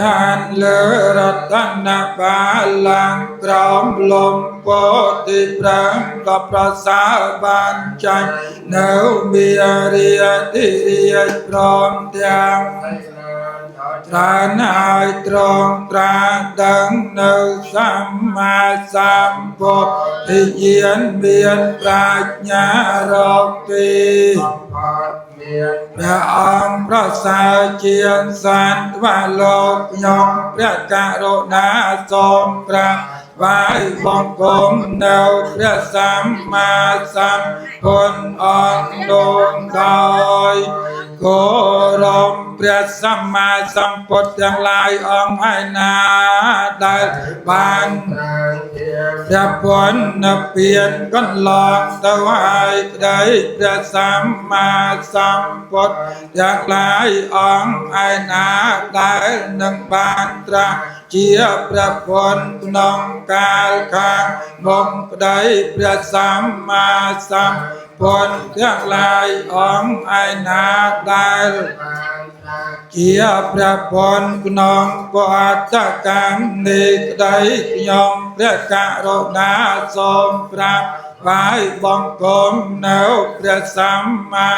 ឋានលើរតនបាលង្ក្រោមលំពោធិប្រាំដ៏ប្រសើរបានចាញ់នៅមារាធិរាជព្រមទាំង ច្រើនហើយត្រង់ត្រាដឹងនៅសម្មាសម្ពុទ្ធិញាណមានប្រាជ្ញារកទីព្រះអង្គប្រសើរជាងសន្តិវលោកខ្ញុំព្រះករុណាសូមក្រាបថ្វាយបង្គំនៅព្រះសម្មាសម្ពុទ្ធអង្គនោះដោយគោរពព្រះសម្មាសម្ពុទ្ធទាំងឡាយអង្គឯណាដែលបានព្រះពុទ្ធពៀនកន្លងទៅហើយក្តីព្រះសម្មាសម្ពុទ្ធទាំងឡាយអង្គឯណាដែលនឹងបានត្រាស់ជាព្រះពុទ្ធក្នុងកាលខាងមុខក្តីព្រះសម្មាសម្ពុទ្ធទាំងឡាយអង្គឯណាដែលជាព្រះពុទ្ធក្នុងវត្តកម្មនេះក្តីខ្ញុំព្រះករុណាសូមក្រាបថ្វាយបង្គំនៅព្រះសម្មា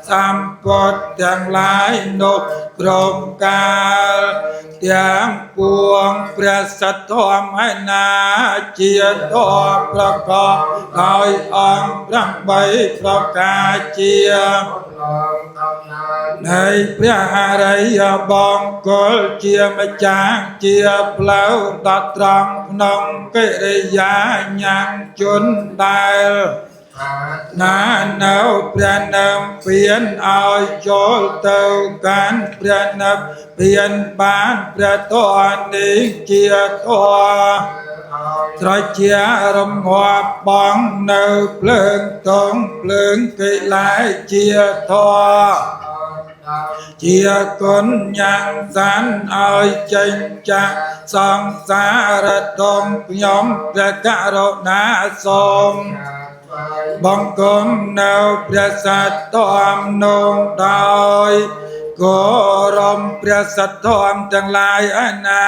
សម្ពុទ្ធទាំងឡាយនោះក្រុមកាលទាំងពួងព្រះសទ្ធធម៌ឯណាជាធម៌ប្រកបដោយអង្គ8ប្រការជានៃព្រះអរិយបង្គលជាម្ចាស់ជាផ្លូវដល់ត្រង់ក្នុងកិរិយាញ៉ាំងជនដែលណានៅព្រះនិព្វានឲ្យចូលទៅកាន់ព្រះនិព្វានបានព្រះធម៌នេះជាធម៌ត្រជារំងាប់បងនៅភ្លើងតងភ្លើងកិលេសជាធម៌ជាគុណញ៉ាំងសានឲ្យចេញចាក់សង្សារធំខ្ញុំព្រះករុណាសូមបង្គំនៅព្រះសត្វធម៌នោះដោយគោរពព្រះសត្វធម៌ទាំងឡាយឯណា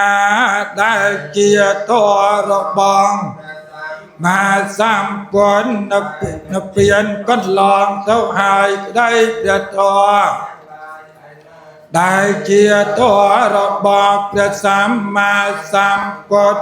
ដែលជាធម៌របស់មាសម្ពុទ្ធនិព្វានកន្លងទៅហើយក្តីព្រះធម៌ដែលជាធម៌របស់ព្រះសម្មាសម្ពុទ្ធ